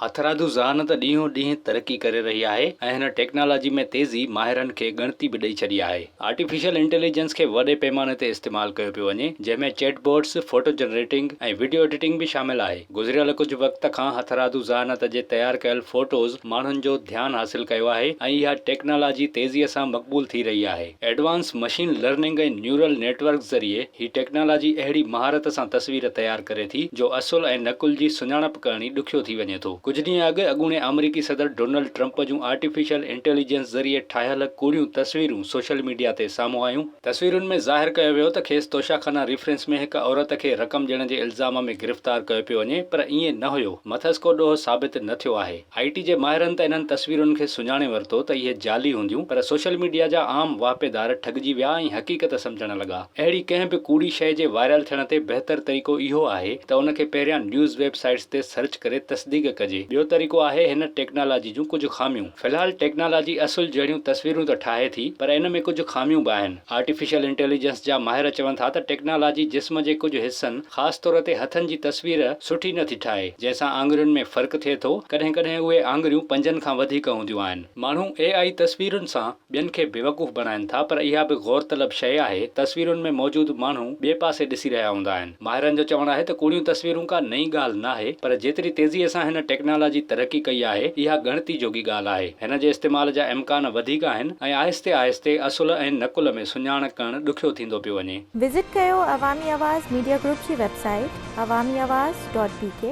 هٿرادو ذهانت ڏينهون ڏينهن ترقي ڪري رهي آهي ۽ هن ٽيڪنالاجي ۾ تيزي ماهرن کي ڳڻتي به ڏئي ڇڏي آهي. آرٽيفيشل انٽيليجنس کي وڏي پيماني تي استعمال ڪيو پيو وڃي، جنهن ۾ chat bots, photo generating ۽ video editing به شامل آهي. گذريل ڪجهه وقت کان هٿرادو ذهانت جي تيار ڪيل فوٽوز ماڻهن جو ڌيان حاصل ڪيو آهي ۽ اها ٽيڪنالاجي تيزي سان مقبول ٿي رهي آهي. Advance machine learning ۽ neural networks ذريعي هي ٽيڪنالاجي اهڙي مهارت سان تصوير تيار ڪري ٿي جو اصل ۽ نقل جي سڃاڻپ ڪرڻ ئي ڏکيو ٿي وڃي ٿو. ڪجهه ڏينهن اڳ اڳوڻي آمريڪي صدر ڊونلڊ ٽرمپ جون آرٽيفيشل انٽيليجنس ذريعي ٺاهيل ڪوڙيون تصويرون سوشل ميڊيا تي سامهون آيون. تصويرن ۾ ظاهر ڪيو ويو ته کيس توشاخانا ريفرنس ۾ هڪ عورت کي رقم ڏيڻ جي الزام ۾ گرفتار ڪيو پيو وڃي پر ائين نه هيو، مٿس ڪو ڏوهه ثابت نه ٿيو آهي. آء ٽي جي ماهرن ته انهن تصويرن کي سڃاڻي ورتو ته اهي جعلي هونديون پر سوشل ميڊيا جا عام واهپيدار ٺڳجي ويا ۽ حقيقت سمجهڻ لڳا. اهڙي ڪنهن به ڪوڙي شيء جي وائرل ٿيڻ تي بهتر طريقو اهو آهي ته ان کي پهريان نيوز ويب سائيٽس تي سرچ ڪري تصديق ڪجي. ٻيو طريقو آهي هن ٽيڪنالاجي جون ڪجهه خاميون. في الحال ٽيڪنالاجي اصل جهڙيون تصويرون ته ٺاهي ٿي پر ان ۾ ڪجهه خاميون به آهن. آرٽيفيشل انٽيليجنس جا ماهر چون ٿا ته ٽيڪنالاجي جسم جي ڪجهه حصن خاص طور تي هٿن جي تصوير سٺي نه ٿي ٺاهي، جنهن سان آڱرين ۾ فرق ٿئي ٿو، ڪڏهن ڪڏهن اهي آڱريون پنجن کان وڌيڪ هونديون آهن. ماڻهو اي آء تصويرن سان ٻين کي بيوقوف بڻائن ٿا پر اها به غور طلب شيء آهي تصويرن ۾ موجود ماڻهو ٻئي پاسي ڏسي رهيا هوندا آهن. ماهرن جو چوڻ آهي ته ڪوڙيون تصويرون ڪا نئين ڳالهه ناهي پر جيتري تيزيء سان هن ٽيڪنالاجي ترقي ڪئي آهي اها ڳڻتي جوڳي ڳالهه آهي. هن جي استعمال جا امڪان وڌيڪ آهن ۽ آهستي آهستي اصل ۽ نقل ۾ سڃاڻ ڪرڻ ڏکيو ٿيندو پيو وڃي. وزٽ ڪيو عوامي آواز ميڊيا گروپ جي website Awami Awaz dot B K.